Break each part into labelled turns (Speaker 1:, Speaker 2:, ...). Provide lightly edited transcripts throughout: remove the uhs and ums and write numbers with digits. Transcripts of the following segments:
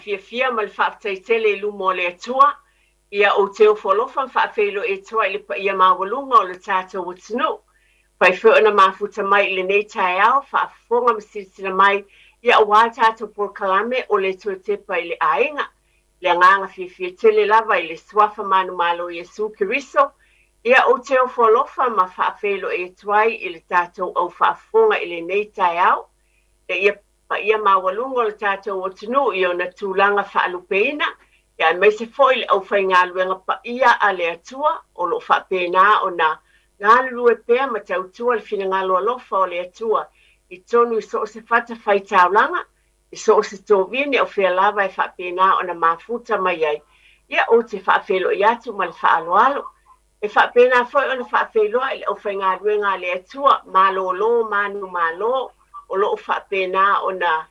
Speaker 1: fiafia ma le faafetai tele i luma o le Atua. Ia ou te ofo alofa ma faafeiloai atu ai i le paia maualuga o le tatou atunuu. Fai foi ona mafuta mai i lenei taeao, faafofoga ma silasila mai ia aua le tatou polokalame o le Toe Tepa i le Aiga. Le agaga fiafia tele lava i le Suafa manumalo o Iesu Keriso. Ia ou te ofo alofa ma faafeiloai atu ai i le tatou au faafofoga i lenei taeao. E ia paia maualuga o le tatou atunuu i ona tulaga faalupeina, ia aemaise foi le aufaigaluega paia a le Atua o lo o faapena ona galulue pea ma tautua le finagalo alofa o le Atua i totonu i so o se fatafaitaulaga, i so o se tovine o fea lava e faapena ona mafuta mai ai. Ia ou te faafeiloai atu ma le faaaloalo. E faapena foi ona faafeiloai le aufaigaluega a le Atua, malolo manumalo, o lo o faapena ona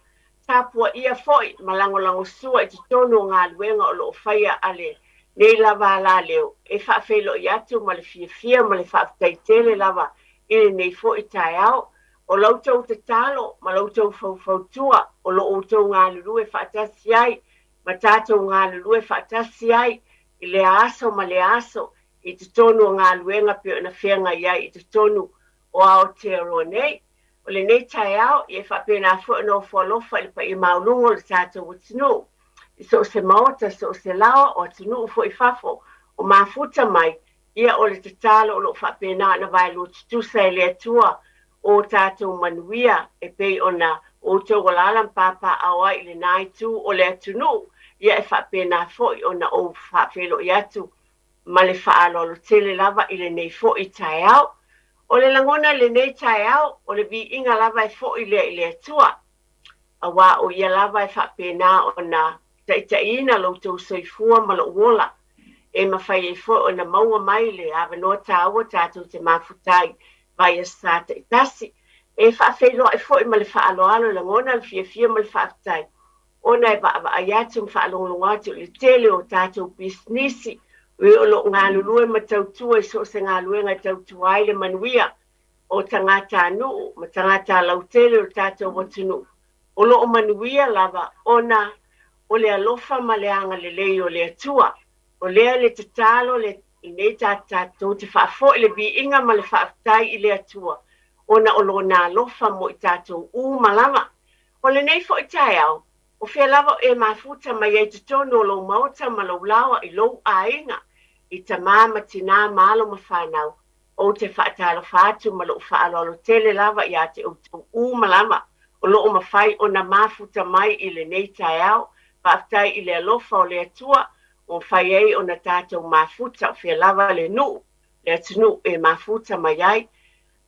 Speaker 1: tapuaia foi ma lagolagosua i totonu o galuega o lo o faia a lenei lava alaleo. E faafeiloai atu ma le fiafia ma le faafetai tele lava i lenei foi taeao. O la outou tatalo ma la outou faufautua o lo o outou galulue faatasi ai ma tatou galulue faatasi ai i lea aso ma lea aso i totonu o galuega pei ona feagai ai i totonu o Aotearoa nei. O lenei taeao, ia e faapena foi ona ofo alofa i le paia maualuga o le tatou atunuu i so o se maota, so o se laoa, o atunuu foi i fafo o mafuta mai, ia o le tatalo o lo o faapena ona vaelua tutusa e le Atua o tatou manuia e pei ona outou alaala ma papaaao ai i lena itu o le atunuu, ia e faapena foi ona ou faafeiloai atu ma le faaaloalo tele lava i lenei foi taeao. O le lagona i lenei taeao, o le viiga lava e foi lea i le Atua, aua o Ia lava e faapena ona taitaiina lo outou soifua ma lou ola, e mafai ai foi ona maua mai le avanoa taua tatou te mafuta ai vaiaso taitasi. E faafeiloai foi ma le faaaloalo, e lagona le fiafia ma le faafetai ona e vaavaai atu ma faalogologo atu i le tele o tatou pisinisi e o lo o galulue ma tautua i so o se galuega e tautua ai le manuia o tagatanuu ma tagata lautele o le tatou atunuu o lo o manuia lava ona o le alofa ma le agalelei o le Atua. O lea le tatalo lenei tatou te faafoi le viiga ma le faafetai i le Atua ona o lona alofa mo i tatou uma lava. O lenei foi taeao, o fea lava o e mafuta mai ai totonu o lou maota ma lou laoa i lou aiga, i tamā ma tinā ma alo ma fanau, ou te faatalofa atu ma lou faaaloalo tele lava iā te outou uma lava o lo o mafai ona mafuta mai i lenei taeao. Faafetai i le alofa o le Atua ua mafai ai ona tatou mafuta o fea lava le nuu, le atunuu e mafuta mai ai.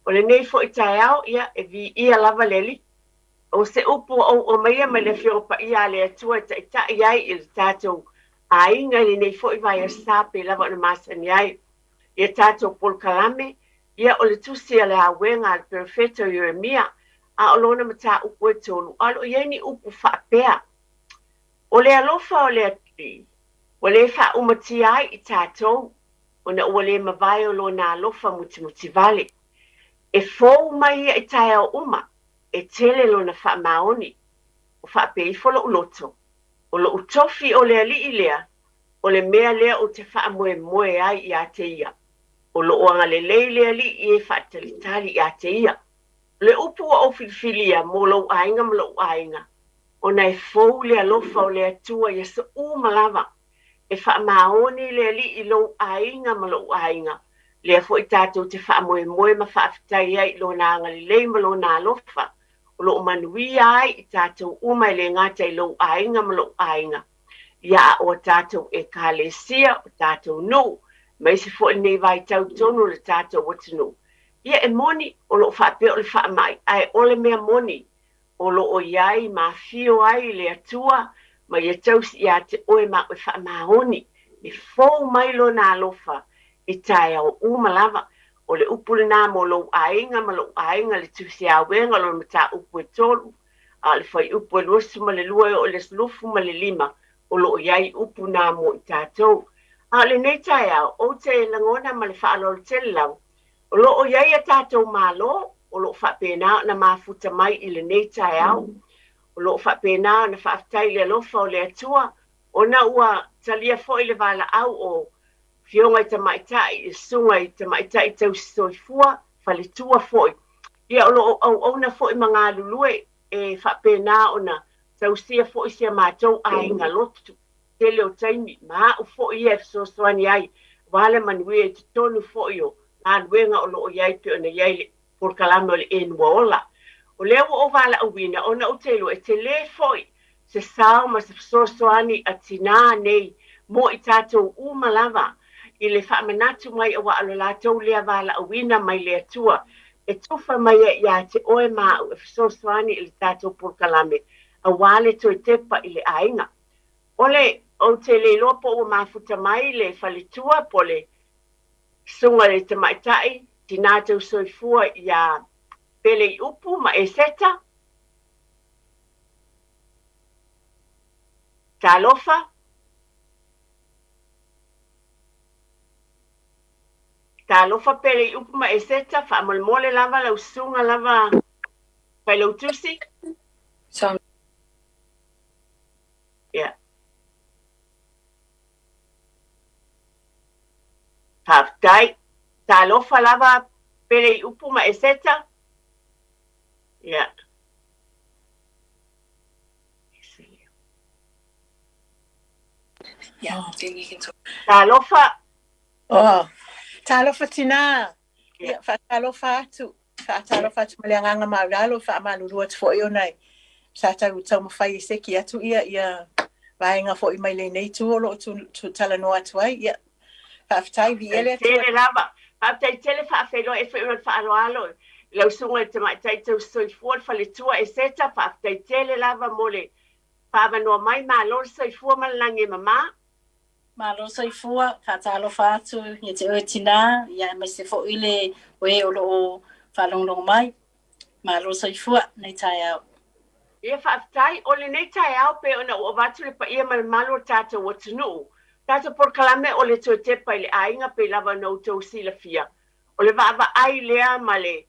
Speaker 1: O lenei foi taeao, ia, e viia lava le Alii. O se upu ua ou aumaia mai le Afioga Paia a le Atua e taitai ai i le tatou aiga i lenei foi vaiaso pei lava ona masani ai ia tatou polokalame, ia o le tusi a le Auega a le Perofeta o Ieremia, a o lona mataupu e tolu, a o lo o i ai ni upu faapea, O le alofa o le Alii ua le faaumatia ai i tatou, ona ua le mavae o lona alofa mutimutivale. E fou mai ia i taeao uma, e tele lona faamaoni. O faapea ifo lou loto, O lou tofi o le Alii lea, o le mea lea ou te faamoemoe ai iā te ia. O lo o agalelei le Alii e faatalitali iā te ia. O le upu ua ou filifilia mo lou aiga ma lou aiga, ona e fou le alofa o le Atua i aso uma lava. E faamaoni le Alii i lou aiga ma lou aiga. Lea foi tatou te faamoemoe ma faafetai ai i Lona agalelei ma Lona alofa, o lo o manuia ai i tatou uma e le gata i lou aiga ma lou aiga, ia a o a tatou Ekalesia, o tatou nuu, aemaise foi lenei vaitau tonu o le tatou atunuu. Ia e moni, o lo o faapea o le faamai, ae o le mea moni, o lo o i ai ma afio ai le Atua ma ia tausi iā te oe ma oe faamaoni, e fou mai Lona alofa i taeao uma lava. O le upu lena mo lou aiga ma lou aiga, le tusiauega o lona mataupu e tolu, a o le fuaiupu e 22 e oo i le 15, o lo o i ai upu na mo i tatou. A o lenei taeao, ou te lagona ma le faaaloalo tele lava, o lo o i ai a tatou Malo o lo o faapena ona mafuta mai i lenei taeao. O lo o faapena ona faafetai i le alofa o le Atua ona ua talia foi le valaau o Afioga i Tamaitai, i Susuga i Tamaitai Tausisoifua, Faletua foi. Ia o lo o auauna foi ma galulue e faapena ona tausia foi si a matou aiga lotu. Tele o taimi ma au foi ia e fesoasoani ai aua le manuia i totonu foi o galuega o lo o i ai pei ona i ai le polokalame o le Enua Ola. O lea ua ou valaauina ona ou te iloa e tele foi se sao ma se fesoasoani a tinā nei mo i tatou uma lava i le faamanatu mai aua o le latou lea valaauina mai le Atua e tufa mai ai ia te oe ma au e fesoasoani i le tatou polokalame aua le toe tepa i le aiga. O le, ou te le iloa po ua mafuta mai le faletua po o le susuga i le tamaitai tinā tausoifua iā Peleiupu ma Eseta. Talofa. Talofa Peleiupu ma Eseta, faamolemole lava lau susuga lava Failautusi. Ia. Faafetai. Talofa lava Peleiupu ma Eseta. Ia. Talofa.
Speaker 2: Oh, talofa tinā. Ia, faatalofa atu. Faatalofa atu ma le agaga maualalo, faamalulu atu foi ona sa tau taumafai e seki atu ia ia vaega foi mai lenei itu o lo o talanoa atu ai. Ia, faafetai, viia le Atua.
Speaker 1: Tele lava. Faafetai tele faafeiloai e foi ma le faaaloalo i lau susuga i le Tamaitai Tausisoifua, le Faletua Eseta, faafetai tele lava mo le faaavanoa mai. Malo le soifua ma le lagi e mama.
Speaker 3: Malo soifua, faatalofa atu ia te oe tinā, ia aemaise foi le oe o lo o faalogologo mai. Malo soifua nei taeao.
Speaker 1: Ia faafetai. O lenei taeao pei ona ua avatu le paia ma le mamalu o le tatou atunuu, tatou polokalame o le toe tepa i le aiga pei lava ona outou silafia. O le vaavaai lea ma le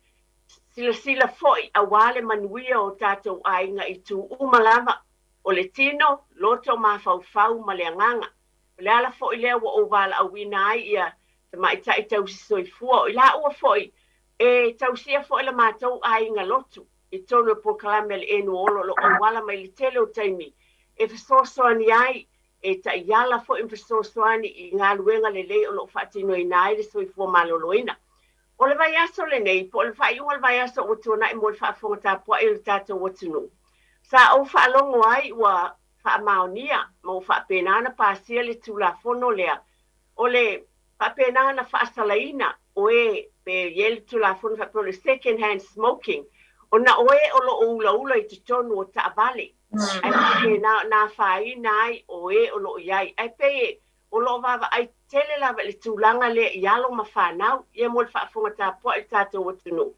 Speaker 1: silasila foi aua le manuia o tatou aiga i itu uma lava, o le tino, loto, mafaufau ma le agaga. O le ala foi lea ua ou valaauina ai ia tamaitai tausisoifua, o i laua foi e tausia foi la matou aiga lotu i totonu o le polokalame a le Enu Olo o lo o auala mai le tele o taimi e fesoasoani ai, e taiala foi ma fesoasoani i galuega lelei o lo o faatinoina ai le soifua maloloina. O le vaiaso lenei, po o le faaiuga o le vaiaso ua tuanai mo le faafofoga tapuai o le tatou atunuu, sa ou faalogo ai ua faamaonia ma ua faapena ona pasia le Tulafono lea o le faapena ona faasalaina o e pe i ai le Tulafono faapea o le second hand smoking, ona o e o lo o ulaula i totonu o taavale, ae faapena ona afaina ai o e o lo o i ai. Ae pei e o lo o vaavaai tele lava i le tulaga lea i alo ma fanau, ia mo le faafofoga tapuai i le tatou atunuu.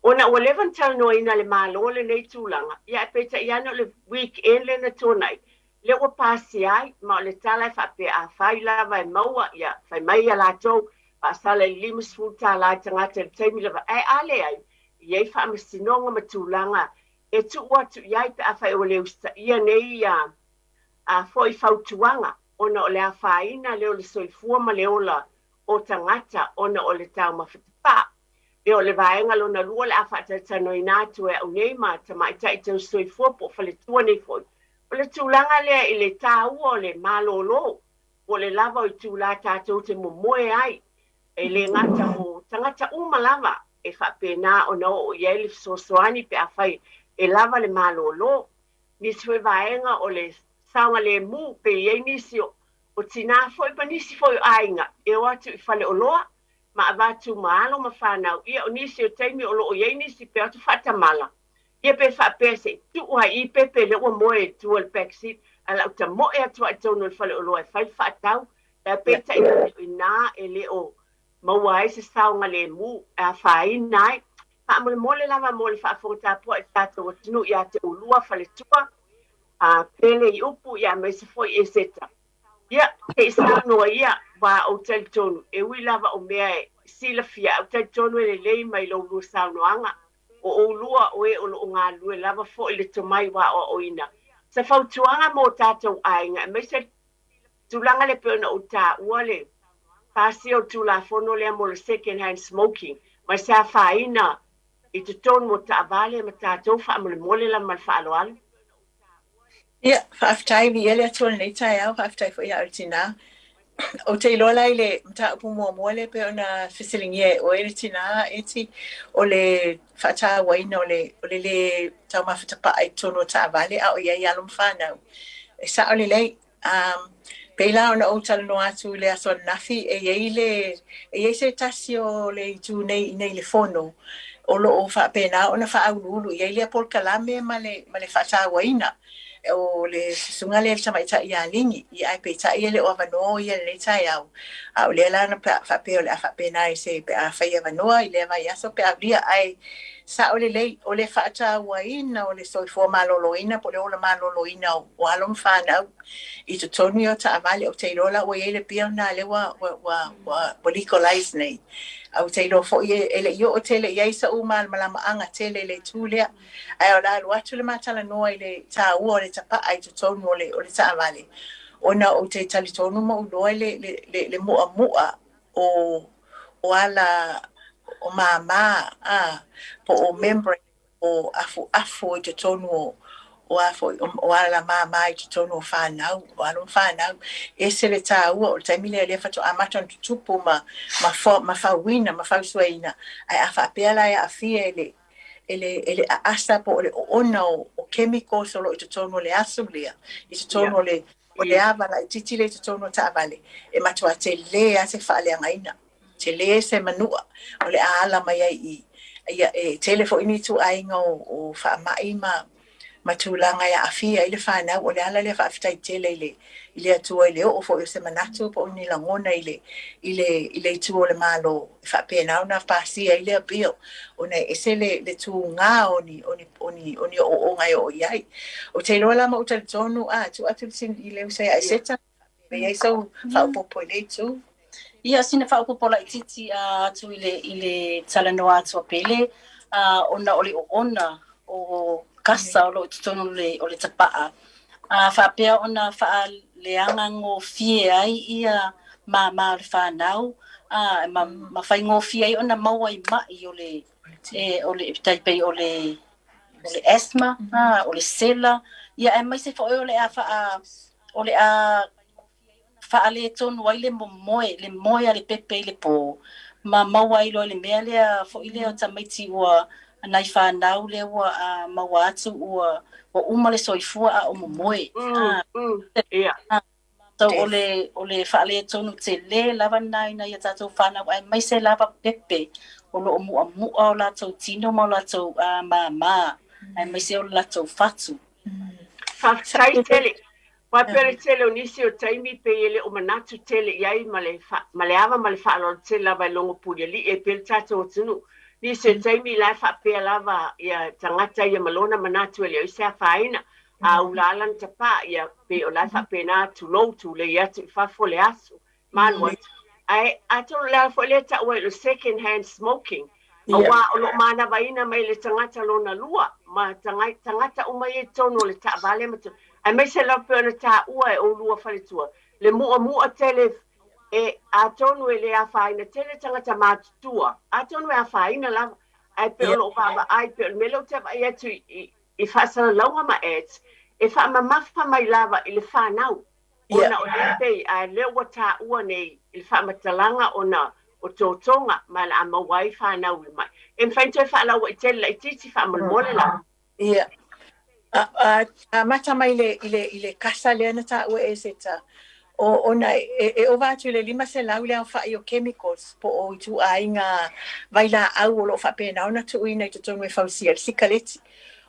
Speaker 1: Ona ua leva ona talanoaina e le Malo lenei tulaga, ia ae peitai ane o le weekend lea na tuanai, lea ua pasia ai, ma o le tala e faapea afai lava e maua, ia fai mai ia latou, faasala i le $50 i tagata i le taimi lava, ae a leai, e i ai faamasinoga ma tulaga e tuu atu i ai pe afai ua le usitaia nei ia a foi fautuaga ona o le afaina lea o le soifua ma le ola o tagata ona o le taumafa tapaa. Ia o le vaega lona lua o le a faatalatalanoaina atu e au nei ma tamaitai tausisoifua po o faletua nei foi, o le tulaga lea i le taua o le malolo po o le lava o itula tatou te momoe ai, e le gata o tagata uma lava e faapena ona oo i ai le fesoasoani pe afai e lava le malolo. Nisi foi vaega o le saogalemu pe i ai nisi o tinā foi ma nisi foi o aiga e o atu i faleoloa ma avatu ma alo ma fanau, ia o nisi o taimi o lo o i ai nisi pe o atu faatamala, ia pe faapea se i tuu lava i i pepe lea ua moe i tua i le back seat ae o le a ou tamoe atu lava i totonu o le faleoloa e fai le faatau, ae peitai ane o i ina e le o maua ai se saogalemu e afaina ai. Faamolemole lava mo le faafofoga tapuai i le tatou atunuu ia te oulua faletua, a Peleiupu ia aemaise foi Eseta. Ia, se i saunoa ia, aua ou talitonu, e ui lava o mea e silafia, ae ou talitonu e lelei mai lo ulua saunoaga. O ʻolua o e o lo o galulue lava foi i le tomai ua aoaoina. Se fautuaga mo tatou aiga aemaise le tulaga lea pei ona ou taua le pasia o le Tulafono lea mo le second hand smoking ma se afaina i totonu o taavale ma tatou faamolemole lava ma le faaaloalo.
Speaker 2: Ia, faafetai viia le Atua i lenei taeao, faafetai foi ia oe le tinā. Ou te iloa la i le mataupu muamua lea pei ona fesiligia e oe le tinā Eti, o le faatauaina o le, o le lē taumafa tapaa i totonu o taavale a o i ai alo ma fanau. E sao lelei, Um, pei la ona ou talanoa atu i le aso ananafi, e i ai le, e i ai se tasi o le itu nei i nei le fono, o lo o faapena ona faauluulu i ai lea polokalame ma le, ma le faatauaina o le susuga lea i le tamaitai ia Ligi, ia ae peitai e le o avanoa o ia i lenei taeao. A o lea la na faapea o le a faapena i se pe a fai avanoa i lea vaiaso pe a aulia, ae Sao lelei, o le faatauaina o le soifua maloloina po o le ola maloloina o alo ma fanau i totonu ia o taavale, ou te iloa la ua i ai le bill lena lea ua, ua, ua, ua, ua legalize nei. A ou te iloa foi e, e le i oo tele i ai soʻu malamalamaaga tele i le itu lea. Ae o le a alu atu le ma talanoa i le taua o le tapaa i totonu o le, o le taavale, ona ou te talitonu ma ou iloa le, le, le, le muʻamuʻa o o ala o māmā, a, po o membrane o afuafu i totonu o o a foi o ala māmā i totonu o whānau, o alo ma whānau. Ese le tāua o le taimi lea lea faatoa amata ona tutupu ma ma fo, ma fauina, ma fausuaina, ae a faapea la e aafia e le e le e le aasa po o le oona o, o chemicals o lo o i totonu o le asu lea, i totonu o le O le ava laitiiti lea i totonu o taavale, e matua telē lava se faaleagaina, telē se manua o le a ala mai ai i i. Ia, e tele foi ni ituaiga o, o faamai ma, ma tulaga e aafia ai le fanau. O le ala lea faafetai tele i le, i le Atua i le oo foi o se manatu po o ni lagona i le, i le, i le itu o le Malo e faapena ona pasia ai lea bill, ona e ese le, le tugā o ni, o ni, o ni, o ni ooooga e oo i ai. Ou te iloa la ma ou talitonu, a, tuu atu i le uso ia Eseta, e i ai sou faaopoopo i lea itu.
Speaker 3: Ia, sina faaopoopo laitiiti atu i le, i le talanoa atu a Pele, ona o le oona o kasa o lo o i totonu o le, o le tapaa, a faapea ona faaleagagofie ai ia māmā o le fanau, a, ma, ma faigofie ai ona maua i maʻi o le, e, o le, tai pei o le, o le asthma, a, o le sela, ia aemaise foi o le a faa, o le a faaletonu ai le momoe, le moe a le pepe i le pō, ma maua ai loa i le mea lea foi lea o tamaiti ua nai fanau lea ua maua atu ua ua uma le soifua a o momoe. So o le o le faaletonu tele lava lena i nai a tatou fanau aemaise lava pepe o lo o muʻamuʻa o latou tino ma o latou māmā aemaise o le latou fatu.
Speaker 1: Faafetai tele. Aua pei o le tele o nisi o taimi pei e le o manatu tele i ai ma le, ma le ava ma le faaaloalo tele lava e logo pulialii ai pea le tatou atunuu. Nisi o taimi la e faapea lava ia tagata ia ma lona manatu e le o i se afaina, a ula lana tapaa, ia pei o la e faapena, tulou, tulei atu i fafo le aso, malu atu. Ae atonu o le ala foi lea e tau ai o le second hand smoking, aua o lo o manavaina mai le tagata lona lua ma tagata uma ia i totonu o le taavale ma aemaise lava pei ona taua e oulua faletua le muamua tele e atonu e le afaina tele tagata matutua, atonu e afaina lava, ae pei o lo o vaavaai pei o le mea lea ou te vaai atu i faasalalauga ma ads e faamamafa mai lava i le fanau. Ona o lea pei a lea ua taua nei i le faamatalaga ona o totoga ma le a maua ai fanau i le mai. E mafai ona toe faalauaitele laitiiti faamolemole lava.
Speaker 2: Ia. A, amata mai le, i le, i le kasa lea na taua e Eseta, o, ona e, e ova atu i le 500 le aofai o chemicals po o ituaiga vailaau o lo o faapena ona tuuina i totonu e fausia ai le sikaleti.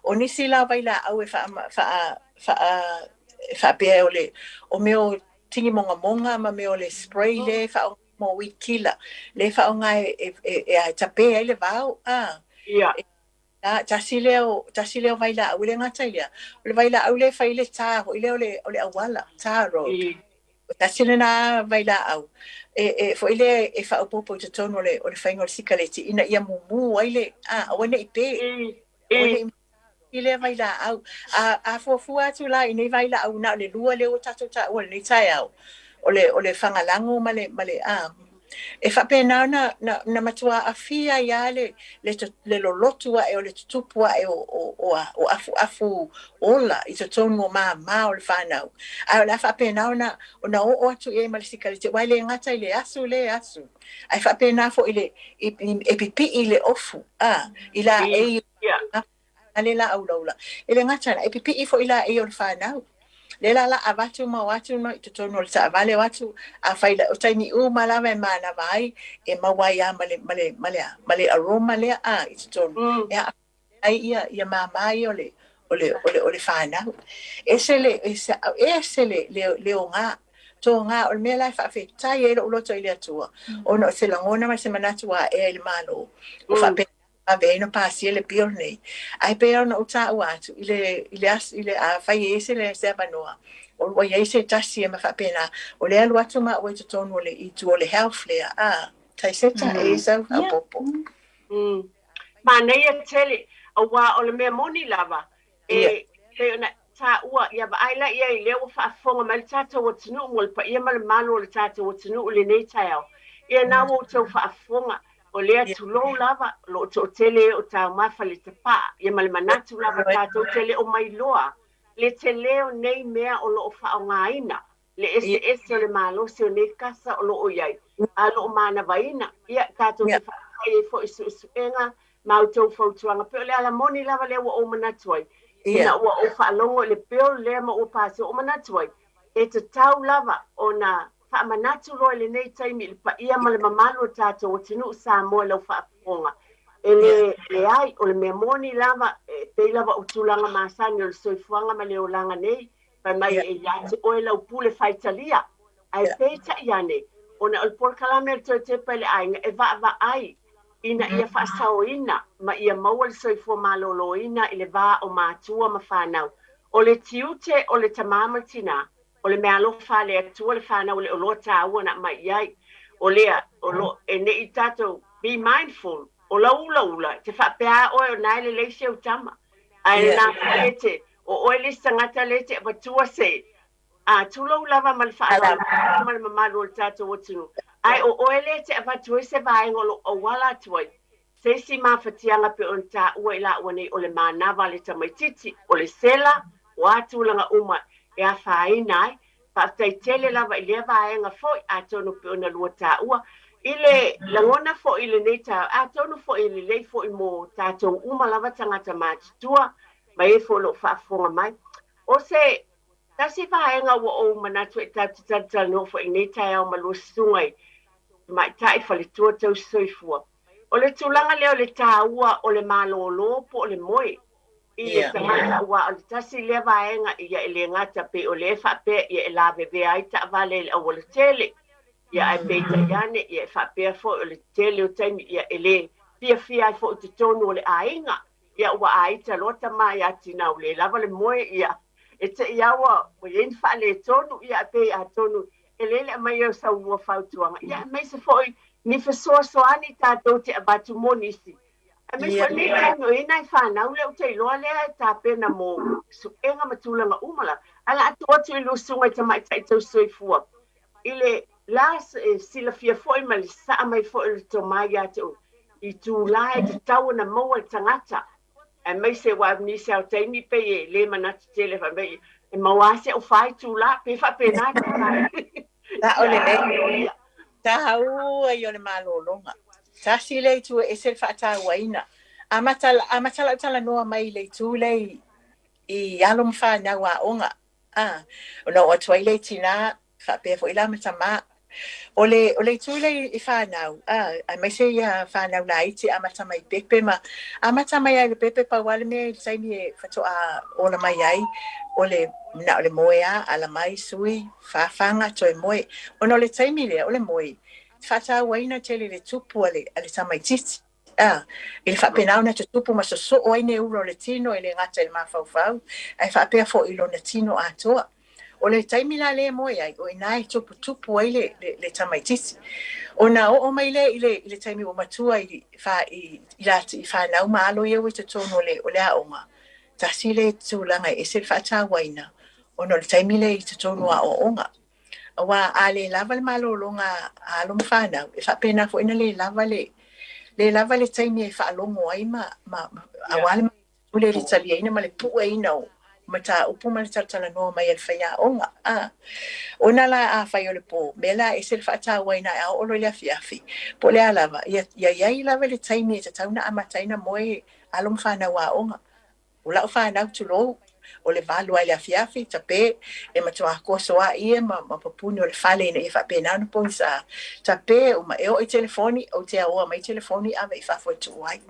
Speaker 2: O nisi la o vailaau e faa, faa, faa e faapea o le o mea o tini mogamoga ma mea o le spray lea e faaaoga mo weed killer lea e faaaoga e e e e tape ai le vao a.
Speaker 1: Ia.
Speaker 2: A tasi lea o tasi lea o vailaau e le gata i lea o le vailaau lea e fai le tar foi lea o le o le auala tar road. Tasi lena vailaau e e foi lea e faaopoopo i totonu o le o le faiga o le sikaleti ina ia mumu ai le a aua ne i pe, aua ne i lea vailaau. A fuafua atu la i nei vailaau na o le lua lea ua tatou taua i lenei taeao, o le o le fagalago ma le ma le a e faapena ona na matua aafia ai lava le le lolotu ae o le tutupu ae o afuafu ola i totonu o māmā o le fanau. Ae o le a faapena ona ona oo atu i ai ma le sikaleti, aua e le gata i le asu lea e asu, ae faapena foi i le e pipii le ofu a i laei a le laau laula. E le gata la, e pipii foi laei o le fanau. Lea la la avatu ma o atu i totonu o le taavale o atu afai o taimi uma lava e manava ai e maua ai lava ma le ma le ma le ma le aroma lea a i totonu. E aafia ai ia ia māmā ia o le o le o le o le fanau. Ese le ese ese le le le oga toga o le mea la e faafetai ai lou loto i le Atua ona o se lagona ma se manatu ua aea i le Malo ua faapena ave ai ona pasia le bill nei. Ae pei ona ou taua atu i le i le aso i le afai e i ai se se avanoa o ua i ai se tasi e ma faapena o le alu atu maua i totonu o le itu o le health lea a Taiseta e i ai sau faaopoopo.
Speaker 1: Manaia tele, aua o le mea moni lava, e pei ona taua, ia vaai la i ai, lea ua faafofoga mai le tatou atunuu mo le paia ma le mamalu o le tatou atunuu i lenei taeao. Ia na ua outou faafofoga, o lea tulou lava, o lo o toatele e o taumafa le tapaa, ia ma le manatu lava tatou te le o mailoa le tele o nei mea o lo o faaaogaina le eseese o le malosi o nei kasa o lo o i ai, a o lo o manavaina. Ia, tatou te faafetai ai foi i suesuega ma a outou fautuaga. Pei o le ala moni lava lea ua ou manatu ai, ina ua ou faalogo i le bill lea ma ua pasia, ua ou manatu ai, e tatau lava ona faamanatu loa i lenei taimi i le paia ma le mamalu o le tatou atunuu Samoa i lau faafofoga. E le, leai, o le mea moni lava, e pei lava o tulaga masani o le soifuaga ma le olaga nei, Fai mai e ia te oe lau pule faitalia, ae peitai ane, ona o le polokalame a le Toetepa i le Aiga e vaavaai ina ia faasaoina ma ia maua le soifua maloloina i le va o matua ma fanau. O le tiute o le tamā ma le tinā, o le meaalofa a le Atua le fanau e le o loa taua na aumai i ai. O lea, o lo, e ne i tatou, be mindful, o lau ulaula, e te faapea lava oe o na e lelei si au tama. Ae lena foi e te, O oe le isi tagata lea e te avatua se a tulou lava ma le faaaloalo ma le mamalu o le tatou atunuu, ae o oe lea e te avatu ai se vaega o lo o auala atu ai se isi mafatiaga pei ona taua i laua nei o le manava a le tamaitiiti, o le sela, o a tulaga uma e afaina ai. Faafetai tele lava i lea vaega foi, atonu pei ona lua taua i le lagona foi i lenei taeao, atonu foi e lelei foi mo tatou uma lava tagata matutua ma e foi o lo o faafofoga mai. O se tasi vaega ua ou manatu e tatou te talatalanoa foi i lenei taeao ma lua susuga i tamaitai faletua tausisoifua, o le tulaga lea o le taua o le malōlō po o le moe i le tagata aua o le tasi lea vaega ia e le gata pei o lea e faapea ia e lavevea ai taavale i le aualatele, ia ae peitai ane ia e faapea foi o le tele o taimi ia e le fiafia ai foi i totonu o le aiga. Ia ua aita loa tama ia tinā ua le lava le moe ia e te i a ua i ai ni faaletonu ia ae pei atonu e lelei le aumai o sau lua fautuaga ia aemaise foi ni fesoasoani tatou te avatu mo nisi aemaise foi lenei taimi o i ai nai fanau lea ou te iloa lea e tapena mo suega ma tulaga uma lava ae o le a tuu atu i lua susuga i tamaitai tausisoifua i le la e silafia foi ma le sasaa mai foi o le tomai ia te oe i itulā e tatau ona maua e le tagata, aemaise aua o nisi lava o taimi pei e le manatu tele fai mai e maua lava si au fa itulā, pei e faapena
Speaker 2: te Sao lelei. Taua ia o le malologa. Tasi lea itu e ese le faatauaina. Amata, amata lau talanoa mai i le itu lea i, i alo ma fanau aoga. A, ona oo atu ai lea i tinā, faapea foi la ma tamā. O le, o le itu lea i fanau, a, aemaise ia fanau laiti e amata mai i pepe ma, amata mai lava i le pepe, pau lava le mea i le taimi e faatoa ola mai ai, o le na o le moe lava, ala mai, sui, fafaga, toe moe. Ona o le taimi lea, o le moe, e faatauaina tele i le tupu a le, a le tamaitiiti. A, i le faapena ona tutupu ma sosoo ai neula o le tino e le gata i le mafaufau, ae faapea foi i lona tino atoa. O le taimi la lea e moe ai, o i ina e tuputupu ai le, le, le tamaitiiti. Ona oo mai lea i le, i le taimi ua matua i, fa, i, i, la, i fanau ma alo ia ua i totonu o le, o le aoga, tasi le tulaga e ese le faatauaina, ona o le taimi lea i totonu o aoaoga. Aua a le lava le malologa a alo ma fanau, e faapena foi ona le lava le, le lava le taimi e faalogo ai ma, ma, aua le le le taliaina ma le pueina o mataupu ma le talatalanoa mai a le faiaoga. A. Ona la afai o le po, mea la ese le faatauaina a oo loa i le afiafi, po o le a lava, ia, ia i ai lava le taimi e tatau ona amata ai ona moe alo ma fanau aoga. O lau fanau, tulou, o le 8 lava i le afiafi, tape, e matua toso lava ie ma, ma papuni o le fale ina ia faapena ona pogisa. Tape uma, e oo i telefoni, ou te aoa mai telefoni ave i fafo e tuu ai.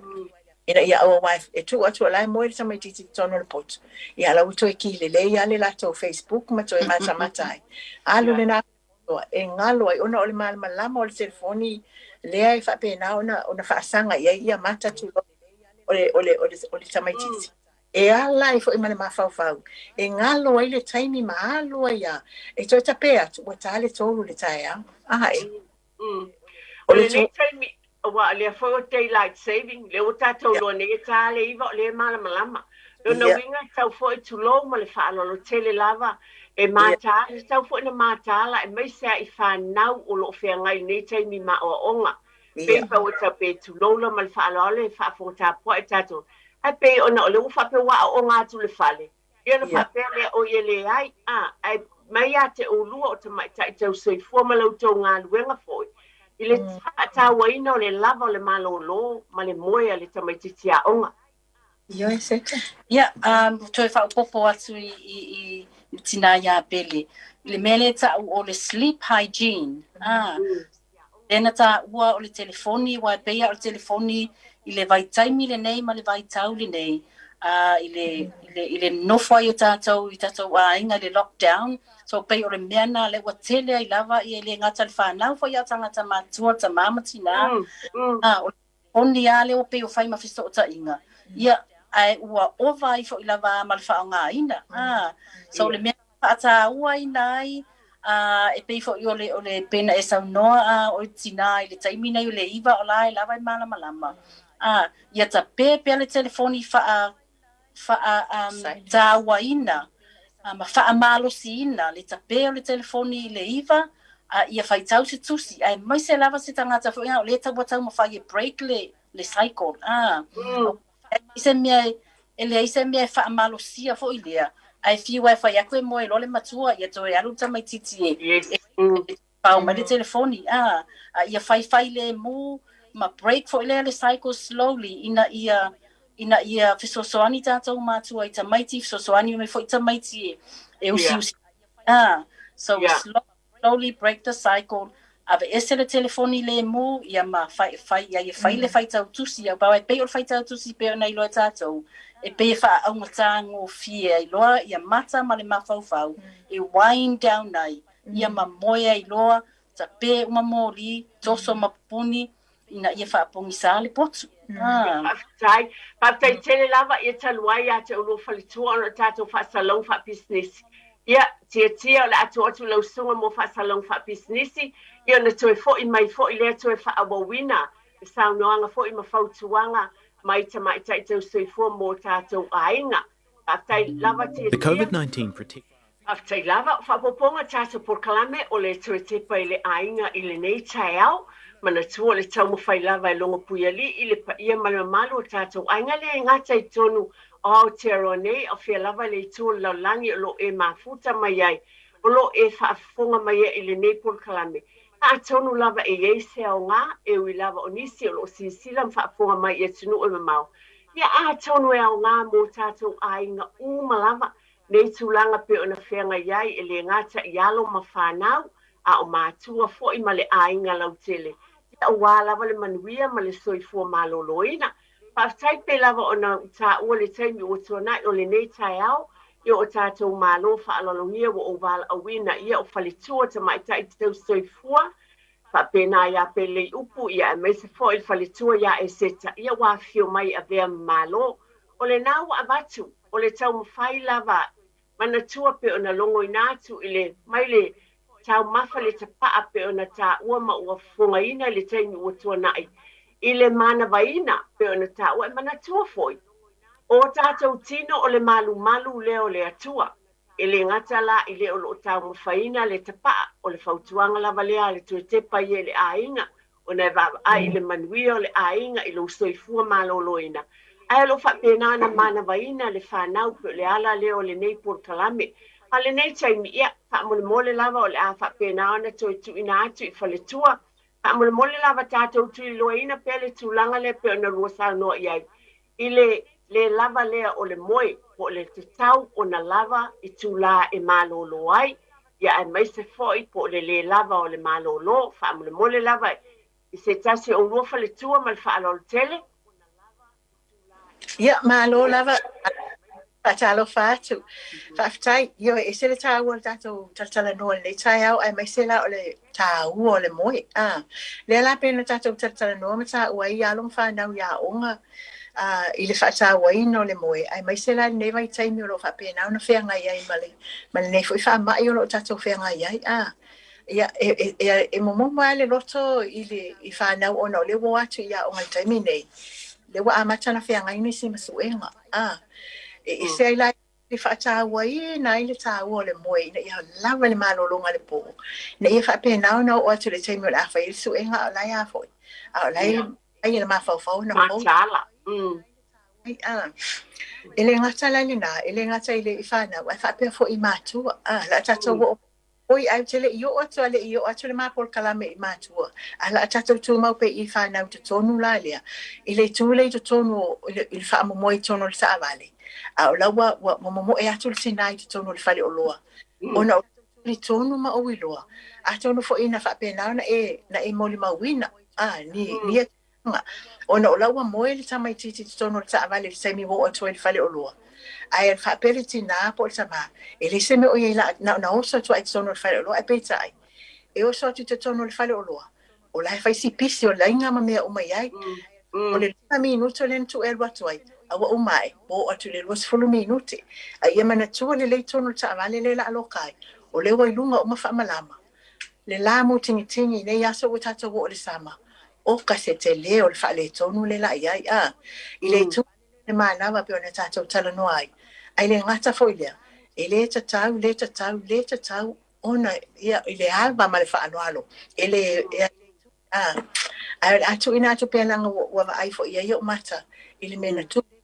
Speaker 2: Ina ia aua aua e tuu atu o la e moe le tamaitiiti i totonu o le potu, ia la ua toe ki lelei lava le latou Facebook ma toe matamata ai. Alu lena e galo ai ona o le malamalama o le telefoni lea e faapena ona ona faasaga i ai ia mata tulou o le o le o le o le tamaitiiti. E ala ai foi ma le mafaufau e galo ai le taimi ma alu ai lava e toe tape atu ua ta le 3 i le taeao. Ae.
Speaker 1: O lenei taimi, aua o lea foi o daylight saving, lea ua tatou iloa nei e ta le 9 o lea e malamalama. Lona uiga e tatau foi, tulou ma le faaaloalo tele lava, e mataala, e tatau foi ona mataala aemaise lava i fanau o lo o feagai i lenei taimi ma aoaoga. Pei foi ua tape, tulou la ma le faaaloalo e faafofoga tapuai tatou, ae pei ona o lea ua faapea ua aooga atu i le fale, Ia ona faapea lea, oi e leai, a, ae mai ia te oulua o tamaitai tausoifua ma la outou galuega foi, i le faatauaina o le lava o le malōlō ma le moe a le tamaitiiti aoga.
Speaker 2: Ioe, Seta.
Speaker 3: Ia, toe faaopoopo atu i, i, i tinā iā Pele, i le mea lea e ta'u o le sleep hygiene, a, lea na tāua o le telefoni, aua e pei lava o le telefoni i le vaitaimi lenei ma le vaitau lenei, a, i le, i le, i le nofo ai o tātou i tātou aiga i le lockdown, so pei o le mea lena lea ua tele ai lava, ia e le gata i le fanau foi a o tagata matutua, tamā ma tinā, a, o le telefoni lava lea ua pei ua fai ma fesootaiga, ia, ae ua ova ai foi lava ma le faaaogaina, a, so o le mea faatauaina ai, a, e pei foi o le, o le, pei ona e saunoa a, o le tinā i le taimi nei o le 9 o la e lava e malamalama, a, ia tape pea le telefoni faa, faa, um, tauaina ma faamalosiina le tape o le telefoni i le 9, a, ia faitau se tusi, aemaise lava se tagata foi o lea ua taumafai e break le, le cycle, a, e se mea e leai se mea e faamalosia foi lea, ae fiu lava e fai atu e moe loa le matua, ia toe alu le tamaitiiti e,
Speaker 1: Yes.
Speaker 3: e pao mai le telefoni, a, a ia faifai lemu ma break foi lea le cycle slowly ina ia ina ia fesoasoani tatou matua i tamaiti, fesoasoani mai foi tamaiti e, e usiusi. A, so slow, slowly break the cycle, aveese le telefoni lemu, ia ma fai, fai, ia ia fai le faitau tusi, aua e pei o le faitau tusi pei ona iloa e tatou, e pei e faaaugata gofie ai loa ia mata ma le mafaufau, e wind down ai, ia ma moe ai loa, tape uma moli, toso ma pupuni, ina ia faapogisā le potu. Ah.
Speaker 1: Faafetai. Faafetai tele lava ia talu ai ia te oulua faletua ona o tatou faasalalauga faapisinisi. Ia, tiatia o le a tuu atu i lau susuga mo faasalalauga faapisinisi, ia ona toe foi mai foi lea toe faaauauina le saunoaga foi ma fautuaga mai tamaitai tausoifua mo tatou aiga. Faafetai lava
Speaker 4: The
Speaker 1: tiatia.
Speaker 4: COVID-19 Protection.
Speaker 1: Faafetai lava. O faaopoopoga tatou polokalame o le toe tepa i le aiga i lenei taeao. Manatua o le taumafai lava e logopuialii le paia ma le mamalu o tatou aiga le gata i totonu o Aotearoa nei, a o fea lava le itu o le lalolagi o lo o e mafuta mai ai, o lo o e faafofoga mai ai i lenei polokalame. Atonu lava e i ai se aoga, e ui lava o nisi o lo o silasila ma faafofoga mai i atunuu e mamao, ia atonu e aoga mo tatou aiga uma lava nei tulaga pei ona feagai ai e le gata i alo ma fanau, a o matua foi ma le aiga lautele, ia aua lava le manuia ma le soifua maloloina. Faafetai pei lava ona ou taua le taimi ua tuanai o lenei taeao, ia o tatou malo faaaloalogia ua ou valaauina ia o faletua tamaitai tausoifua, faapena ia Peleleiupu, ia aemaise foi le faletua ia Eseta, ia ua afifio mai e avea ma malo. O lena ua avatu, o le taumafai lava. Manatua pei ona logoina atu i le mai le taumafa le tapaa pei ona taua ma ua fofogaina i le taimi ua tuanai i le manavaina pei ona taua. E manatua foi o tatou tino o le malumalu lea o le Atua. E le gata la i le o lo o taumafaina le tapaa, o le fautuaga lava lea a le Toetepa ia i le aiga, ona e vaavaai i le manuia o le aiga i lou soifua maloloina, ae o lo o faapena ona manavaina le fanau pei o le ala lea o lenei polokalame. A o lenei taimi, ia, faamolemole lava o le a faapena ona toe tuuina atu i faletua. Faamolemole lava tatou tuliloaina pea le tulaga lea pei ona lua saunoa i ai, i le le lava lea o le moe po o le tatau ona lava itulā e malolo ai, ia aemaise foi po o le le lava o le malolo. Faamolemole lava i se tasi o oulua faletua ma le faaaloalo tele.
Speaker 2: Ia, malo lava. Faatalofa atu. Faafetai. Ioe, e ese le taua o le tatou talatalanoa i lenei taeao, aemaise la o le taua o le moe. A, lea la pei ona tatou talatalanoa ma taua ai alo ma fanau i aoga a, i le faatauaina o le moe, aemaise la i lenei vaitaimi o lo o faapena ona feagai ai ma le, ma lenei foi faamai o lo o tatou feagai ai. A, ia, e, e, e, e momomo lava le loto i le i fanau ona o lea ua o atu i aoga i le taimi nei, lea ua amata ona feagai nisi ma suega. A, e ese ai la e faatauaina ai le taua o le moe ina ia lava le malologa i le po, ina ia faapena ona oo atu i le taimi o le a fai ai le suega a o la e a foi, a o la e ai le mafaufau ona pou.
Speaker 1: Mataala.
Speaker 2: A, e le gata la i lena, e le gata i le i fanau, ae faapea foi i matua. A, o le a tatou oo Oi, ae ou te le i oo atu a le i oo atu le ma polokalame i matua, ae o le a tatou tumau pea i fanau i totonu la lea, i le itu lea i totonu o, i le, i le faamomoe i totonu o le taavale, a o la ua, ua, ua momoe atu le tinā i totonu o le faleoloa, ona o talitonu ma ou iloa, atonu foi na faapena ona e, na e molimauina, a, ni, ni Ona o la ua moe le tamaitiiti i totonu o le taavale i le taimi ua oo atu ai i le faleoloa. Ae faapea le tinā po o le tamā, e leai se mea o i ai la, na ona oso atu lava i totonu o le faleoloa. Ae peitai, e oso atu i totonu o le faleoloa, o la e fai si pisi o laina ma mea uma i ai. O le 5 minute lea na tuu e alu atu ai, a ua uma ae, ua oo atu i le 20 minute. A ia manatua lelei tonu le taavale lea o le a loka ai, o lea ua i luga uma faamalama. Le la mūtingitigi i nei aso ua tatou oo i le sama, oka se tele o le faaletonu le la i ai, a, i le itu le manava pei ona tatou talanoa ai, ae le gata foi lea, e le tatau, le tatau, le tatau ona, ia, i le ava ma le faaaloalo, e le, e, a, ae o le a tuuina atu pea leaga ua, ua vaai foi i ai ou mata i le mea na tupu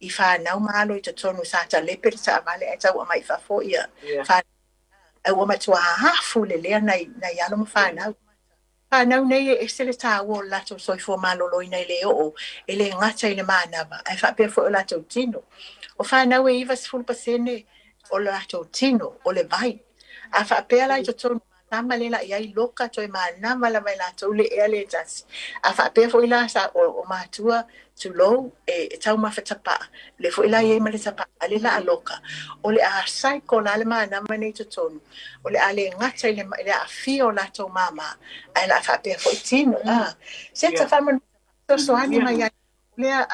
Speaker 2: i fanau ma alo i totonu sa talepe le taavale ae tau aumai i fafo ia fanau. Ae ua matua afu lelea nai, nai alo ma fanau. Fanau nei e ese le taua o le latou soifua maloloina e le oo, e le gata i le manava, ae faapea foi o latou tino. O fanau e 90% o le latou tino, o le vai. A faapea la i totonu tama lea la i ai loka toe manava lava e latou le ea le tasi. A faapea foi la sa o, o matua tulou, e taumafa tapaa, lea foi la i ai ma le tapaa a le la loka, o le a cycle la le manava nei i totonu, o le a le gata i le, i le aafia o latou māmā, ae o le a faapea foi tino. A, se ta fesoasoani mai ai lea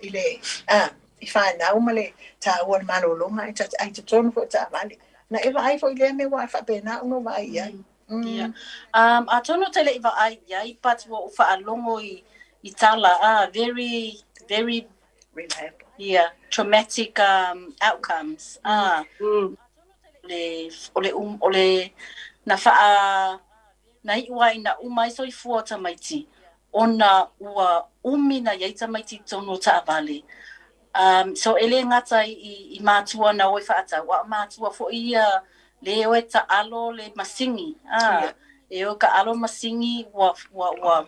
Speaker 2: i le, a, i fanau ma le taua o le malologa ae, ae i totonu foi o taavale. Na e vaai foi i lea mea ua faapena ona ou vaai i ai.
Speaker 3: Yeah. Atonu ou te le i vaai i ai, but ua ou faalogo i, i tala, ah, very, very
Speaker 2: Reliable.
Speaker 3: Yeah, traumatic outcomes. Ah, le, o le, um, o le, na whaa, na iu ai na uma ai soifua o tamaiti, ona ua umi na iai tamaiti i totonu o taavale. So e le gata i, i mātua na o e whaatau, a o mātua foi ia le o e taalo le masini. Ah, yeah. E o kaalo masini ua, ua, ua,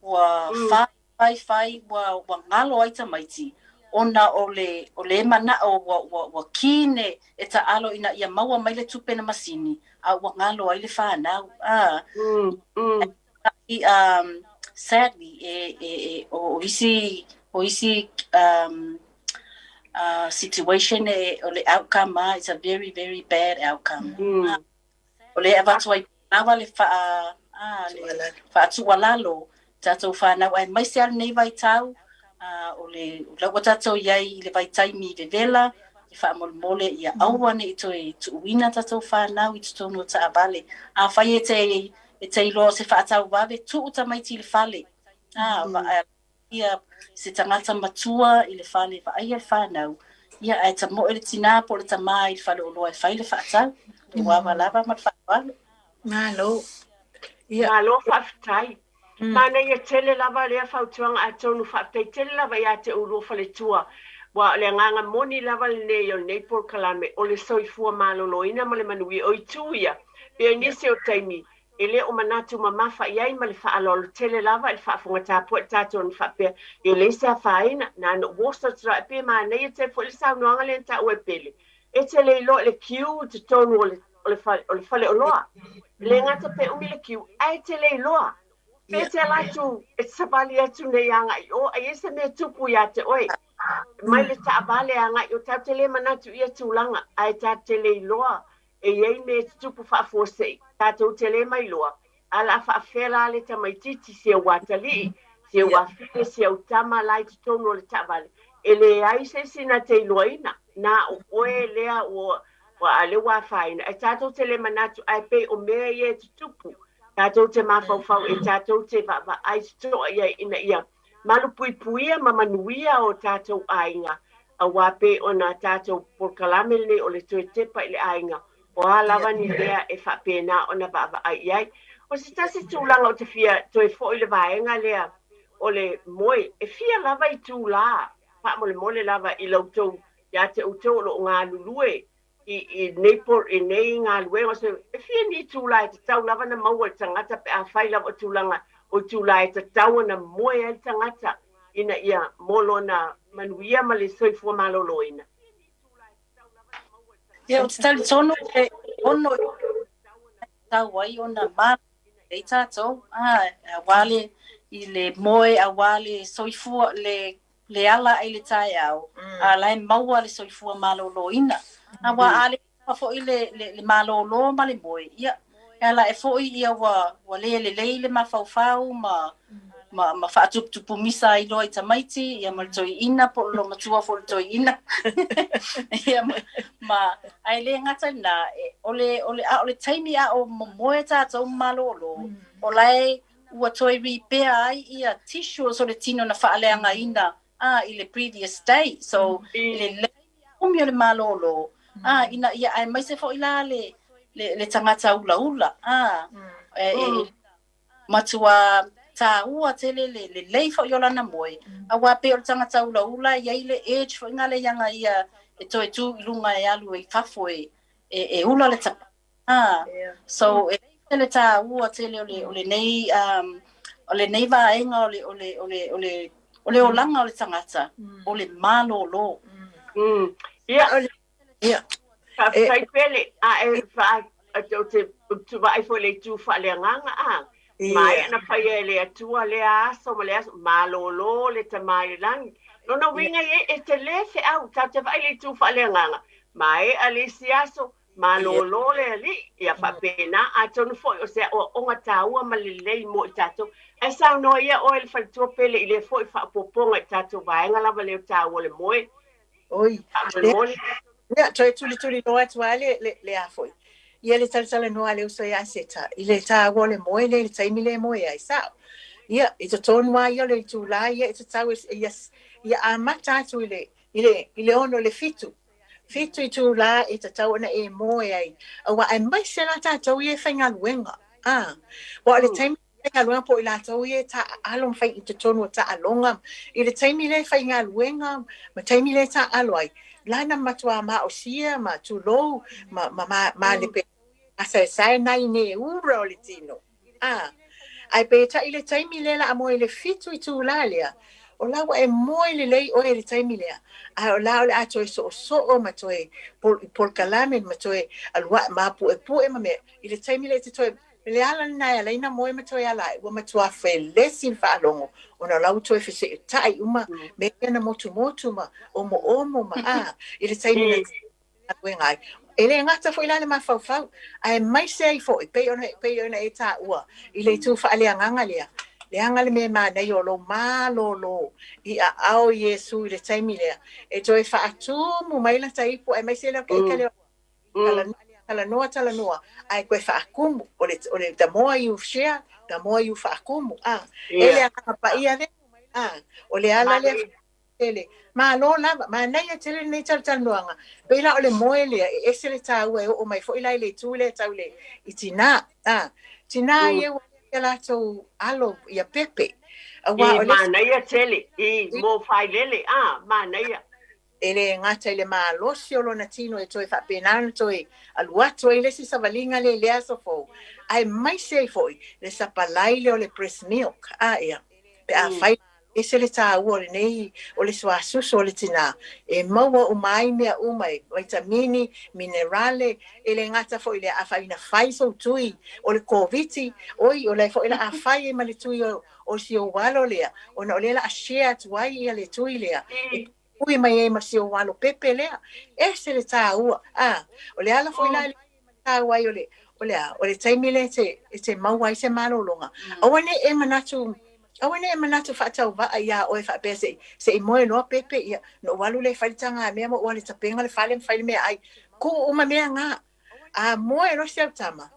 Speaker 3: ua whai, whai, whai, ua, ua ngalo ai tamaiti. Ona o le, o le manao ua, ua, ua kine e taalo ina ia maua mai le tupe na masini, a ua ngalo ai le whanau. Ah, sadly, e, e, e, o isi, o isi situation e, o le outcome, ah, it's a very, very bad outcome. O le avatu ai lava le wha, ah, le whaatualalo, tatou whanau aemaise a lenei vaitau, o le, o la ua tatou i ai i le vaitaimi vevela, Faamolemole ia aua ne i toe tuuina tatou fanau i totonu o taavale. Afai e te e te iloa o se faatau vave, tuu tamaiti i le fale. A ia se tagata matua i le fale e vaaia le fanau, ia ae tamoe le tinā po o le tamā i le faleoloa e fai le faatau. Lou ava lava ma le faaaloalo.
Speaker 2: Malo.
Speaker 1: Ia. Malo faafetai. Manaia tele lava lea fautuaga atonu faafetai tele lava ia te oulua faletua aua o le agaga moni lava lenei o lenei polokalame o le soifua maloloina ma le manuia o itu ia pei o nisi o taimi e le o manatu mamafa i ai ma le faaaloalo tele lava i le faafofoga tapuai tatou na faapea e leai se afaina na ona ou oso atu loa pei e manaia tele foi le saunoaga lea na taua e Pele e te le iloa i le kiu i totonu o le o le fale, o le faleoloa. E le gata pe umi le kiu, ae e te le iloa. Pe te ala atu, e te savali atu nei agai i o, a i ai se mea tupu ia te oe. Mai le taavale agai i o, tatou te le manatu i ia tulaga, ae tatou te le iloa e i ai mea e tutupu faafuasei, tatou te le mailoa, a o le a faafefea la le tamaitiiti, si au atalii, si au afine, si au tama la i totonu o le taavale, e leai se isi na te iloaina, na o oe lea ua, ua a lea ua afaina, ae tatou te le manatu, ae pei o mea ia e tutupu, tatou te mafaufau e tatou te vaavaai totoa i ai ina ia malupuipuia ma manuia o tatou aiga, aua pei ona tatou polokalame lenei o le toe tepa i le aiga, o a lava ni mea e faapena ona vaavaai i ai. O se tasi tulaga ou te fia toe foi i le vaega lea o le moe, e fia lava itulā faamolemole lava i la outou, ia te outou o lo o galulue i, i nei, i nei galuega, o se, e fia ni itulā e tatau lava ona maua e le tagata pe afai lava o tulaga o itulā e tatau ona moe ai le tagata ina ia mo lona manuia ma le soifua maloloina.
Speaker 3: Ia, ou te talitonu e ono tatau ai ona malolo tatou, aua le i le moe, aua le soifua, le le ala ae i le taeao, a o la e maua le soifua maloloina. Aua a le lava foi le, le, le malolo ma le moe, ia, e ala ae foi ia ua, ua le lelei le mafaufau ma, ma, ma faatuputupu misa ai loa i tamaiti, ia ma le toeaina po o le loomatua foi o le toeaina. Ia, ma, ma, ae le gata i lena, e, o le, o le, a o le taimi a o momoe tatou ma malolo, o la e ua toe repair ai ia tissues o le tino na faaleagaina a i le previous day. So, e lelei umi o le malolo, a ina ia aemaise foi la le, le, le tagata ulaula, a, e, e, matua tāua tele le lelei foi o lana moe, aua pei o le tagata ulaula e i ai le urge foi lena ia ia e toe tu i luga e alu i fafo e, e, e ula le tapa. Ah, so e le tāua tele o le, o lenei, o lenei vaega o le, o le, o le, o le, o le olaga o le tagata, o le malolo.
Speaker 1: Ia, Ia. Faafetai Pele, a e fa, ou te, te vaai foi i le itu faaleagaga, a, maea na faia e le Atua lea aso ma lea aso, malolo le Tama i le lagi. Lona uiga ia, e tele feau, tatou te vaai i le itu faaleagaga, maea le isi aso, malolo le Alii, ia faapena, atonu foi o se aoaoga taua ma lelei mo i tatou. Ae saunoa ia oe le faletua Pele i lea foi faaopoopoga i tatou vaega lava lea o taua o le moe.
Speaker 2: Oi.
Speaker 1: Faamolemole.
Speaker 2: Ia, toe tulituliloa atu lava le, le, le a foi. Ia le talatalanoa a le uso ia Seta, i le taua o le moe lea i le taimi lea e moe ai, sao. Ia, i totonu lava ia o le itulā ia e tatau e, ia, ia amata atu i le, i le, i le 6 i le 7. 7 itulā e tatau ona e moe ai, aua aemaise la tatou ia e faigaluega. A, aua o le taimi faigaluega po o i latou ia e taaalo ma fai i totonu o taaloga i le taimi lea e faigaluega ma taimi lea e taaalo ai, la na matuā maosia ma tulou ma, ma, ma, malepe asaesae nai ne ura o le tino. A, ae peitai le taimi lea la a moe i le 7 itulā lea, o la ua e moe lelei oe i le taimi lea, ae o la o le a toe soosoo ma toe polokalame ma toe alu ae mapuepue ma mea i le taimi lea e te toe I le ala lena e ala ai ona moe ma toe ala ae, ua matua felesi le faalogo ona o la ua toe feseetai uma mea ia na motumotu ma omoomo ma a, i le taimi na galuega ai. E le gata foi la le mafaufau, aemaise ai foi, pei ona, pei ona e taua i le itu faaleagaga lea, Leaga le mea manaia o lou malōlō i aao o Iesu i le taimi lea, e toe faatumu mai lata ipu aemaise lea o ke ika lea o talanoa, talanoa, ae toe faatumu. O le, o le, the more you share, the more you faatumu. Ah, e le agaga paia lea. Ah, o le ala lea tele. Malo lava, manaia tele lenei talatalanoaga. Pei la o le moe lea, e ese le taua e oo mai foi la i le itu lea tau le i tinā. Ah, tinā ia ua ia latou alo ia Pepe. Auā
Speaker 1: o le. Manaia tele, i mo failele, ah, manaia.
Speaker 2: E le gata i le malosi o lona tino e toe faapena ona toe alu atu ai le isi savaliga lea i lea aso fou, aemaise ai foi le sapalai lea o le breast milk. A ia, pe afai ese le taua o lenei o le suasusu o le tinā, e maua uma ai mea uma e vaitamini, minerale, e le gata foi i lea, afai na fai sou tui o le Koviti, oi, o la e foi o le a fai ai ma le tui o si ou alo lea, ona o lea o le a share atu ai ia le tui lea, e ui mai ai ma si ou alo pepe lea. Ese le taua. A, o le ala foi la e taua ai o le, o le a, o le taimi lea e te, e te maua ai se malologa. Aua ne i e manatu, aua ne i e manatu faatauvaa iā oe faapea se i, se i moe loa Pepe, ia, ona ou alu lea e fai le tagamea ma ou alu e tapena le fale ma fai le meaai. Tuu uma mea na. A moe loa si au tama,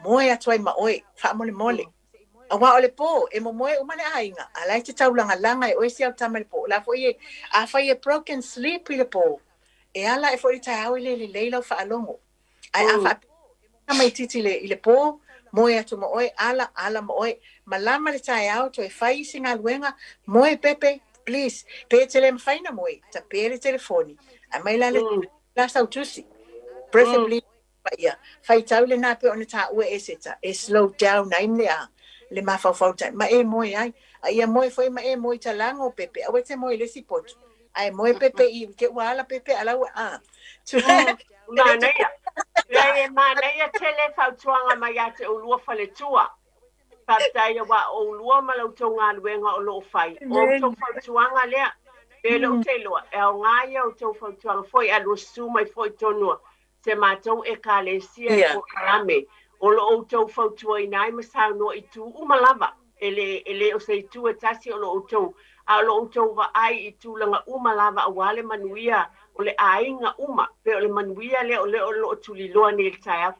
Speaker 2: moe atu ai ma oe, faamolemole. Aua o le pō, e momoe uma le aiga, a la e te taulagalaga e oe si au tama i le pō. O la foi e, afai e broken sleep i le pō, e ala ae foi i le taeao e le lelei lau faalogo. Ae a faapea tamaitiiti i le pō, moe atu ma oe, ala, ala ma oe, malama le taeao, toe fai isi galuega, moe Pepe, please. Pe e te le mafai ona moe, tape le telefoni, aumai la le, la sau tusi. Preferably Paia, faitau lena pei ona taua e Seta, e slow down ai le a, le mafaufau tai, ma e moe ai. A ia moe foi ma e moe i talaga o Pepe, aua e te moe i le isi potu. Ae moe Pepe i, te ua ala Pepe a la ua, a.
Speaker 1: Manaia. Leai, e manaia tele fautuaga mai ia te oulua faletua. Faafetai aua o oulua ma la outou galuega o lo o fai. O outou fautuaga lea, pe le ou te iloa, e aoga ia outou fautuaga foi a lua susu mai foi tonu a se matou Ekalesia i polokalame o lo o outou fautuaina ai ma saunoa i itu uma lava, e le, e le o se itu e tasi o lo outou, a o lo outou vaai i tulaga uma lava aua le manuia o le aiga uma, pei o le manuia lea o lea o lo o tuliloa nei i le taeao.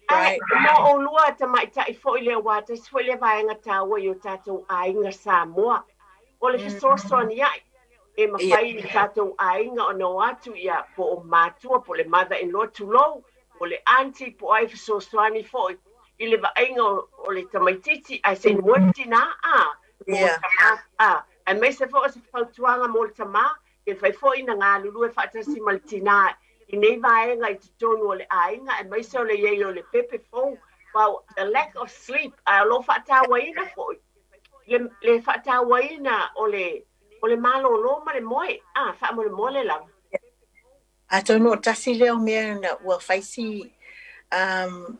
Speaker 1: Ae mo oulua tamaitai foi lea aua tasi foi lea vaega taua i o tatou aiga Samoa, o le fesoasoani ai e mafai i tatou aiga ona o atu ia po o matua po o le mother in law tulou, po o le aunty po o ai fesoasoani foi i le vaaiga o le tamaitiiti ae se i moe le tinā a, po o le tamā a, aemaise foi o se fautuaga mo le tamā e mafai foi ona galulue faatasi ma le tinā i nei vaega i totonu o le aiga aemaise o le i ai o le pepe fou. Well, the lack of sleep, ae o lo o faatauaina foi le, le faatauaina o le, o le malōlō ma le moe, a, faamolemole lava.
Speaker 2: Atonu o tasi lea o mea na ua fai si um,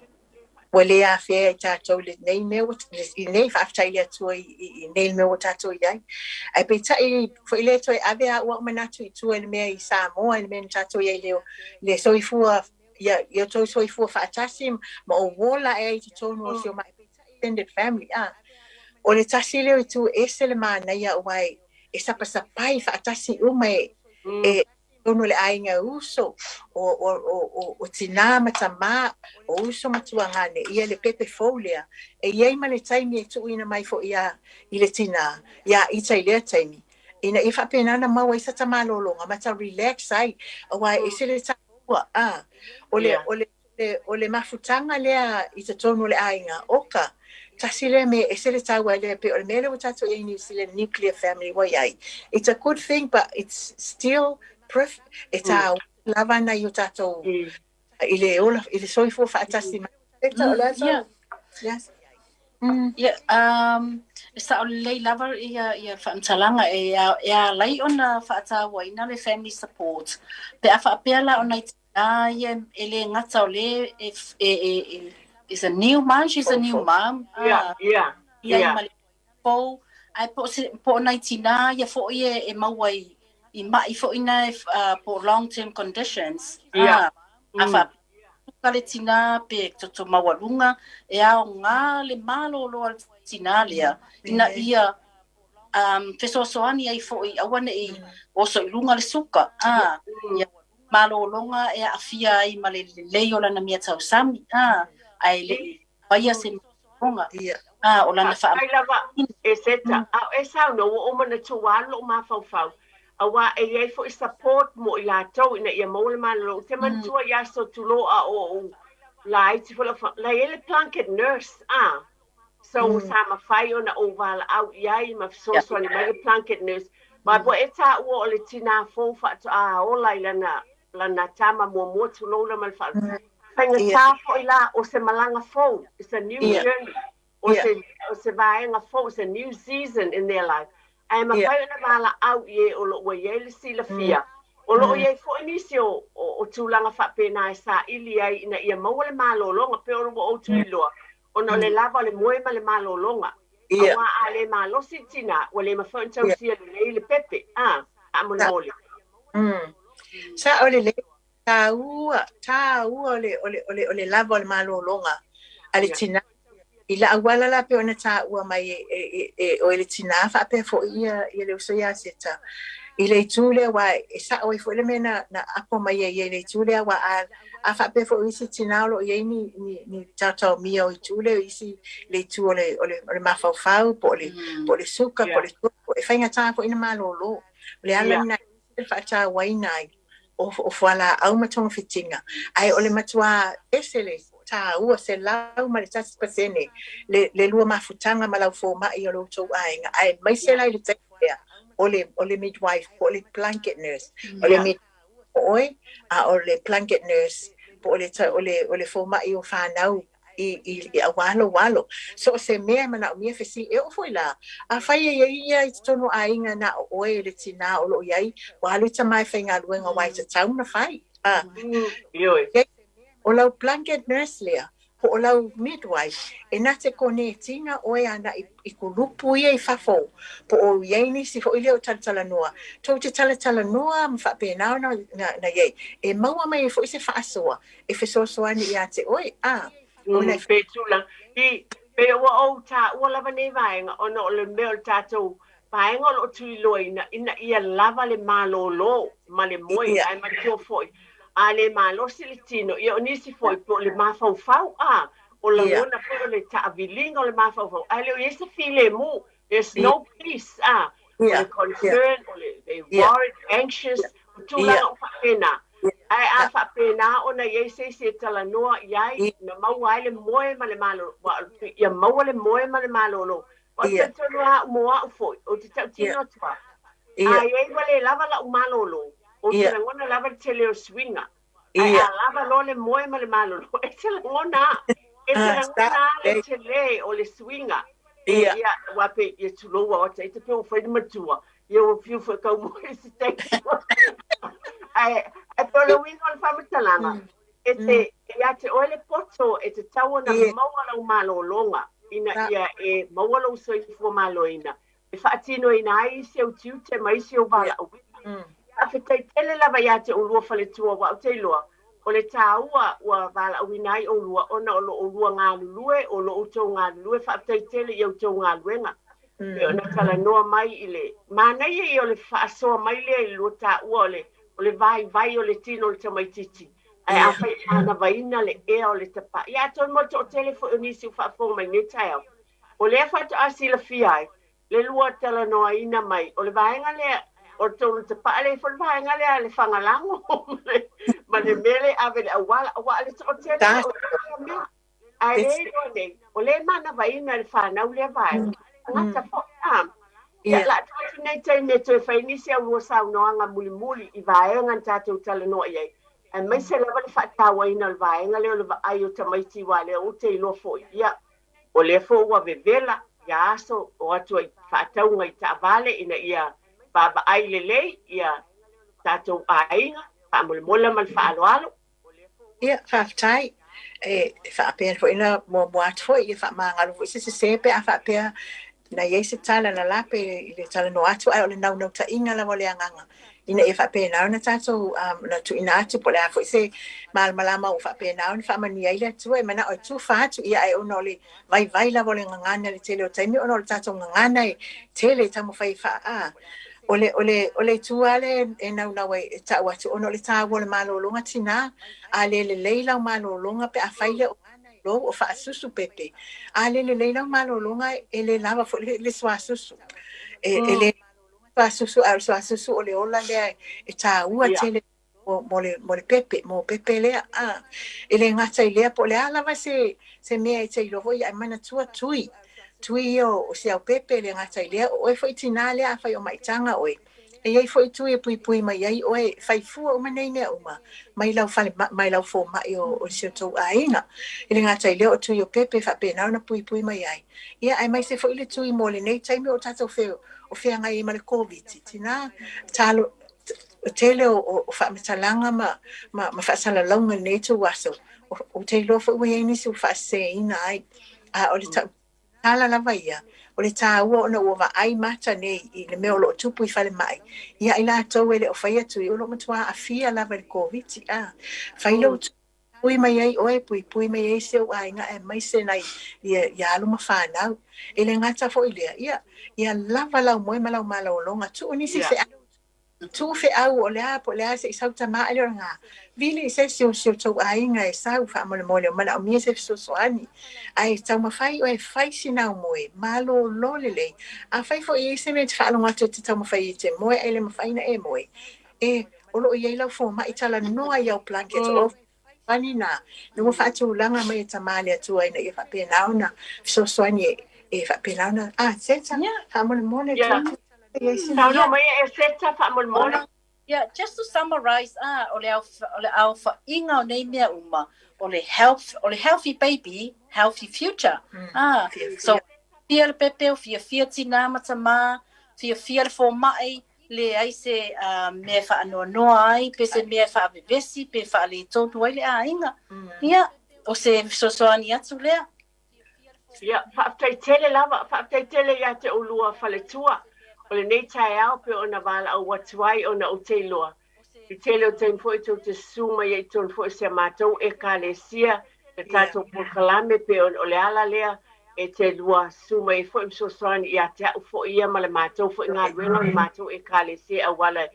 Speaker 2: ua le afea i tatou i lenei mea ua, i nei faafetai i le Atua i, i, i nei mea ua tatou i ai. Ae peitai foi lea toe ave a ua manatu i tua i le mea i Samoa i le mea na tatou i ai le, le soifua ia, ia outou soifua faatasi ma ou ola ae ai i totonu o si o matou extended family. Ah, o le tasi lea o itu e ese le manaia aua e, e sapasapai faatasi uma e, e totonu o le aiga uso, o, o, o, o, o tinā ma tamā, o uso ma tuagane, ia le pepe fou lea. E i ai ma le taimi e tuuina mai foi ia i le tinā, iā ita i lea taimi. Ina ia faapena ona maua ai sata malōlōga ma ta relax ai, aua e ese le taua, a, o le, o le, o le mafutaga lea i totonu o le aiga, oka, tasi lea mea e ese le taua lea, pei o le mea lea ua tatou i ai i New Zealand, nuclear family ua i ai. It's a good thing, but it's still pref, e tāua lava nai o tatou i le ola, i le soifua faatasi mai. O le a
Speaker 3: Yeah. Yes. Yeah, e sao lelei lava ia ia faamatalaga e e ala ai ona faatauaina le family support pe a faapea la ona i tinā ia e le gata o le e e e is a new mom, she's a new mom.
Speaker 1: Yeah,
Speaker 3: ia ma le fou ae po o se po o nai tinā ia foi e e maua i i mai foi na e po o long term conditions. A faapea. suka le tinā pe toto maualuga, e aoga le malōlō a le tinā lea ina ia fesoasoani ai foi aua neʻi oso i luga le suka, a ia malōlōga e aafia ai ma le lelei o lana meatausami, a ae leʻi faia se malōlōga, a o lana
Speaker 1: Faafetai lava e Seta, a o e saunoa ua ou manatua alu loʻu mafaufau, auā e i ai foi support mo i latou ina ia maua le malolo. Ou te manatua i aso tulou a o ou laiti foi lau la i ai le Plunket nurse, a so sa mafai ona ou valaau i ai ma fesoasoani mai le Plunket nurse. Ma ua e taua o le tinā fou faatoa ola i lana lana tama muamua tulou la ma le faaaloalo. Faigata foi la o se malaga fou, it's a new journey, o se o se vaega fou, it's a new season in their life. Ae mafai ona valaau i e o lo o ua i ai le silafia, o lo o i ai foi nisi o o tulaga faapena e saili ai ina ia maua le malologa, pei o ua ou tuliloa, ona o le lava o le moe ma le malologa. Auā a le malosi le tinā, ua le mafai ona tausia lelei le pepe, a, faamolemole.
Speaker 2: Sao lelei, taua, taua o le, o le, o le, o le lava o le malologa a le tinā. I le auala la pei ona taua mai e, e, e, e oe le tinā faapea foi ia, ia le uso ia Seta. I le itu lea aua e sao ai foi le mea na, na apo mai ai i le itu lea aua a, a faapea foi o isi tinā o lo o i ai ni, ni, ni taotaomia o itu lea, o isi le itu o le, o le, o le mafaufau po o le, po o le suka, po o le toto, e faigata foi ona malolo. O le ala lena e faatauaina ai o, o fualaau ma togafitiga, ae o le matuā ese le tāua 101% le, le lua mafutaga ma lau fomai o lo outou aiga, aemaise la i le taimi lea o le, o le midwife po o le blanket nurse, o le midwife o oe, a o le blanket nurse po o le, o le, o le fomai o fanau i, i, i auā lou alo. So o se mea e manaomia fesili, e oo foi la, afai e i ai ia i totonu o aiga na o oe le tinā o lo o i ai, ua alu i tama e faigaluega aua e tatau ona fai. A,
Speaker 1: Ioe.
Speaker 2: o lau blanket nurse lea, po o lau midwife, e na te konetiga oe ana i, i kulupu ia i fafo, po o i ai nisi foi lea o talatalanoa, tou te talatalanoa ma faapena ona na, na i ai, e maua mai ai foi se faasoa e fesoasoani iā te oe, a, ona e.
Speaker 1: Pe tulaga, i, pe ua ou taua lava nei vaega ona o le mea o le tatou vaega o lo o tuliloaina ina ia lava le malōlō ma le moe, ae manatua foi, a le malosi le tino, ia o nisi foi po o le mafaufau, a, o lagona foi o le taaviliga o le mafaufau, ae le o i ai se filemu, there's no peace, a, o le concern, o le they worried, anxious, o tulaga uma faapena. Ae a faapena ona i ai se isi e talanoa i ai, na maua ai le moe ma le malōlō, ia maua le moe ma le malōlō. Ua talitonu lava au mo au foi, ou te tautino atu lava, a i ai ua le lava la'u malōlō, ou te lagona lava le tele o suiga. Ae a lava loa le moe ma le malōlō, e te lagona a, e te lagona a le tele o le suiga. Ia, aua pei, ia tulou au ata ita pe ua fai le matua, ia ua fiu foi kau moe i se taimi. Ae, ae pei o le uiga o le faamatalaga, e te, ia te oe le poto e tatau ona maua lau malōlōga ina ia e maua lou soifua malōina, e faatinoina ai isi ou tiute ma isi ou valaauina. Faafetai tele lava iā te oulua faletua aua ou te iloa, o le tāua ua valaauina ai oulua ona o lo oulua galulue, o lo outou galulue, faafetai tele i outou galuega. Pei ona talanoa mai i le manaia ia o le faasoa mai lea i le lua taua o le o le vaivai o le tino o le tamaitiiti, ae afai e manavaina le ea o le tapaa, ia atonu mo le toatele foi o nisi ua faafofoga mai i lenei taeao, o lea faatoa silafia ai le lua talanoaina mai o le vaega lea o le tolu tapaa lea foi le vaega lea a le fagalago ma le mea lea e ave i le auala, aua o le toatele o lea mea. Ae le iloa nei, o lea e manavaina e le fanau lea vaega, tagata foi, a. Ia, la tuu atu nei taimi e toe fai nisi au lua saunoaga mulimuli i vaega na tatou talanoa i ai, aemaise lava le faatauaina o le vaega lea o le vaai o tamaiti aua lea ou te iloa foi, ia, o lea foi ua vevela ia aso o atu ai faatauga i taavale ina ia vaavaai lelei ia tatou aiga, faamolemole ma le faaaloalo.
Speaker 2: Ia, faafetai. E faapea foi na muamua atu foi, ia faamagalo foi se sesē pe a faapea na i ai se tala na lape i le talanoa atu, ae o le naunautaiga lava o le agaga. ina ia faapena ona tatou na tuuina atu po o le a foi se malamalama ua faapena ona faamanuia ai le Atua e manao e tufa atu, ia ae ona o le vaivai lava o le gagana i le tele o taimi ona o le tatou gagana e tele e taumafai e faa o le o le o le itu lava lea e naunau ai e tau atu ona o le taua o le malologa tinā a le lelei lau malologa pe afai lea lou o faasusu pepe a le lelei lau malologa e le lava foi le suasusu e le suasusu a o le suasusu o le ola lea e taua tele mo le pepe, mo pepe lea. A e le gata i lea, po o le a lava se mea e te iloa foi, ae manatua tui, tui ia o se au pepe. E le gata i lea, o oe foi tinā lea afai o maitaga oe, e i ai foi tui e puipui mai ai oe, fai fua uma nei mea uma mai lau fale, mai lau fomai o si o tou aiga. E le gata i lea, o tui o pepe e faapena ona puipui mai ai. Ia, aemaise foi le tui mo lenei taimi o tatou fe, o feagai ai ma le Koviti. Tinā, talo, tele o faamatalaga ma faasalalauga i lenei ituaso, ou te iloa foi ua i ai nisi ua faaseseina ai. A o le tala lava ia, o le taua ona ua vaai mata nei i le mea o lo o tupu i falemai, ia i latou e le o faia tui, o lo o matua aafia lava i le Koviti. A fai lou pui mai ai oe, puipui mai ai si ou aiga aemaise nai ia alo ma fanau. E le gata foi i lea, ia lava lau moe ma lau malologa, tuu nisi feau, tuu feau o le a po o le a se i sau tama ae le o lena, vili i se isi o si o tou aiga e sau faamolemole o manaomia se fesoasoani. Ae taumafai oe e fai sina au moe, malolo lelei. Afai foi e i ai se mea e te faalogo atu e te taumafai e te moe ae le mafai ona e moe, e o lo o i ai lau fomai talanoa i au blanket o fesoasoani na ua faatulaga mai e Tama le Atua ina ia faapena ona fesoasoani e faapena ona a Seta faamolemole.
Speaker 1: Saunoa mai e Seta faamolemole.
Speaker 3: Yeah, just to summarize, o le aofaiga o nei mea uma, o le health, o le healthy baby, healthy future. So fiafia le pepe, fiafia tinā ma tamā, fiafia le fomai, leai se mea e faanoanoa ai, pe se mea e faavevesi, pe faaletonu ai le aiga. Ia, o se fesoasoani atu lea.
Speaker 1: Ia, faafetai tele lava, faafetai tele ia te oulua faletua o lenei taeao pe ona valaau atu ai ona ou te iloa. I tele o taimi foi tou te susu mai ai i totonu foi o si a matou Ekalesia, le tatou polokalame pe o le ala lea e te lua susu mai ai foi ma fesoasoani ia te au foi ia ma le matou foi galuega o le matou Ekalesia e auala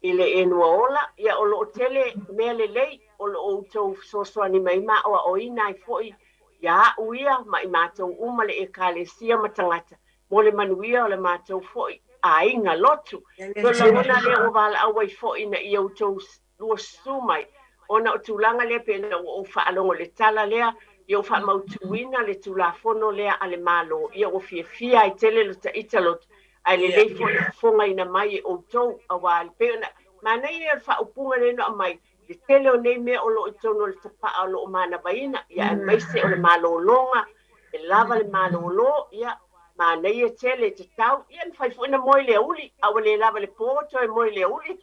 Speaker 1: i le Enua Ola. Ia, o lo o tele mea lelei o lo o outou fesoasoani mai ma aoaoina ai foi ia au ia ma i matou uma le Ekalesia ma tagata mo le manuia o le matou foi aiga lotu. O le lagona lea ua valaau ai foi ina ia outou lua susu mai, ona o tulaga lea pe na ua ou faalogo i le tala lea, ia ua faamautuina le Tulafono lea a le Malo, ia ua fiafia ai tele lo taita lotu, ae lelei foi le fofogaina mai e outou, aua e pei ona manaia ia o le faaupuga lea na aumai, le tele o nei mea o lo o i totonu o le tapaa o lo o manavaina, ia aemaise o le malologa, e lava le malolo, ia manaia tele tatau, ia mafai foi ona moe i le aoauli, a ua le lava le po toe moe i le aoauli.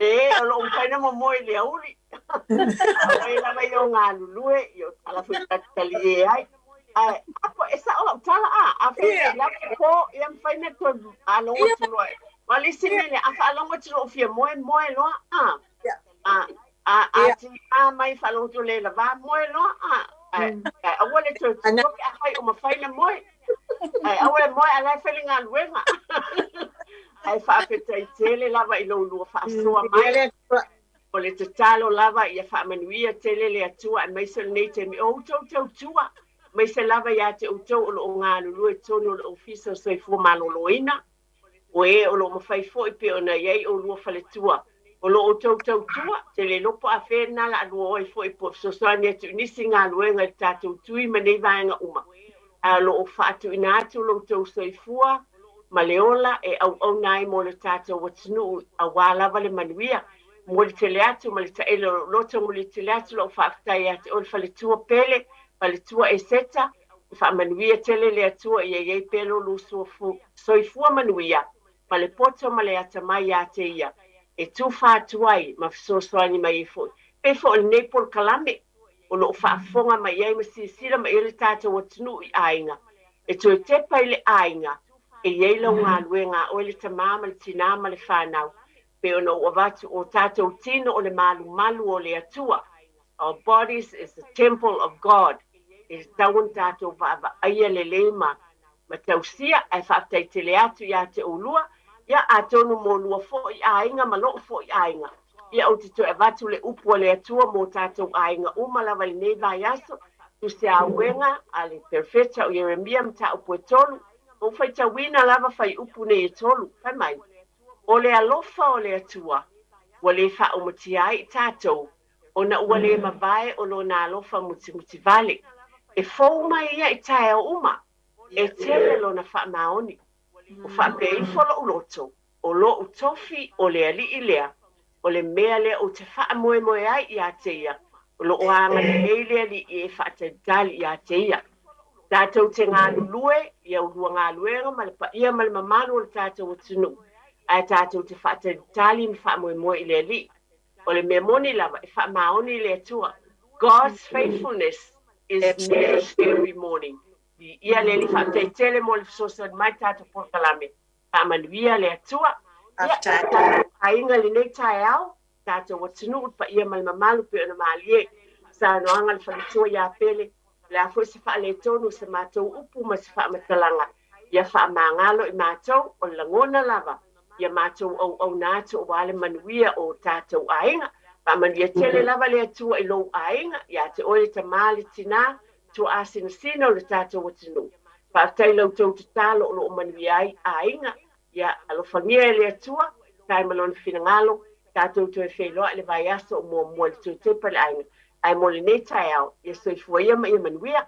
Speaker 1: E, o lo o mafai ona momoe i le aoauli. A o e lava ia o galulue, ia o tala foi talie ai. Ae, apo, e sao lau tala a, afai e lava le po, ia mafai ona toe faalogo atu loa. Ma le isi mea lea, a faalogo atu loa ua fia moe, moe loa, a. A tiga mai faalogo atu le lava, moe loa, a. Ae aua le toe tuua pe afai o mafai na moe. Ae aua le moe a la e fai le galuega. Ae faafetai tele lava i lou lua faasoa mai. O le tatalo lava ia faamanuia tele le Atua aemaise o lenei taimi o outou tautua, aemaise lava ia te outou o lo o galulue i totonu o le Ofisa o Soifua Maloloina, o e o lo o mafai foi pei ona i ai oulua faletua o lo o outou tautua. Ou te le iloa po o afea lena la lua o ai foi po o fesoasoani atu i nisi galuega i le tatou tui ma nei vaega uma, ae o lo o faatuina atu lo outou soifua ma le ola e auauna ai mo le tatou atunuu aua lava le manuia. Momoli tele atu ma le taele o lou loto, momoli tele atu lau faafetai ia te oe le faletua pele, faletua Eseta, e faamanuia tele le Atua ia i ai pea lo lua soifua manuia ma le poto ma le atamai ia te ia e tufa atu ai ma fesoasoani mai ai foi. Pei foi o lenei polokalame o lo o faafofoga mai i ai ma silasila mai i ai le tatou atunuu i aiga e toe tepa i le aiga e i ai lau galuega a oe le tamā ma le tinā ma le fanau. Pei ona ou avatu, o tatou tino o le malumalu o le Atua. Our bodies is the temple of God. E tatau ona tatou vaavaaia lelei ma ma tausia, ae faafetai tele atu ia te oulua. Ia, atonu mo lua foi aiga ma lou foi aiga, ia ou te toe avatu le upu a le Atua mo tatou aiga uma lava i lenei vaiaso, Tusiauega a le Perofeta o Ieremia mataupu e tolu, ua ou faitauina lava fuaiupu nei e tolu, fai mai, O le alofa o le Atua ua le faaumatia ai i tatou, ona ua le mavae o Lona alofa mutimutivale. E fou mai ia i taeao uma, e tele Lona faamaoni. Ua faapea ifo loʻu loto, o loʻu tofi o le Alii lea, o le mea lea ou te faamoemoe ai ia te ia, o lo o agalelei le Alii e faatalitali ia te ia. Tatou te galulue i aulua galuega ma le paia ma le mamalu o le tatou atunuu, ae tatou te faatalitali ma faamoemoe i le Alii. O le mea moni lava, e faamaoni le Atua. God's faithfulness is new every morning. Viia le Alii, faafetai tele mo le fesoasoani mai i le tatou polokalame. Faamanuia le Atua. Ia, tatou aiga i lenei taeao, tatou atunuu, le paia ma le mamalu pei ona malie saunoaga a le faletua ia Pele, o le a foi se faaletonu o se matou upu ma se faamatalaga, ia faamagalo i matou, o le lagona lava, ia matou auauna atu aua le manuia o tatou aiga. Faamanuia tele lava le Atua i lou aiga, ia te oe le tama, le tinā, tuaasinasina o le tatou atunuu. Faafetai i la outou tatalo o lo o manuia ai aiga. Ia alofagia e le Atua, tae ma Lona finagalo, tatou toe feiloai i le vaiaso o muamua i le toe tepa i le aiga. Ae mo lenei taeao, ia soifua ia ma ia manuia.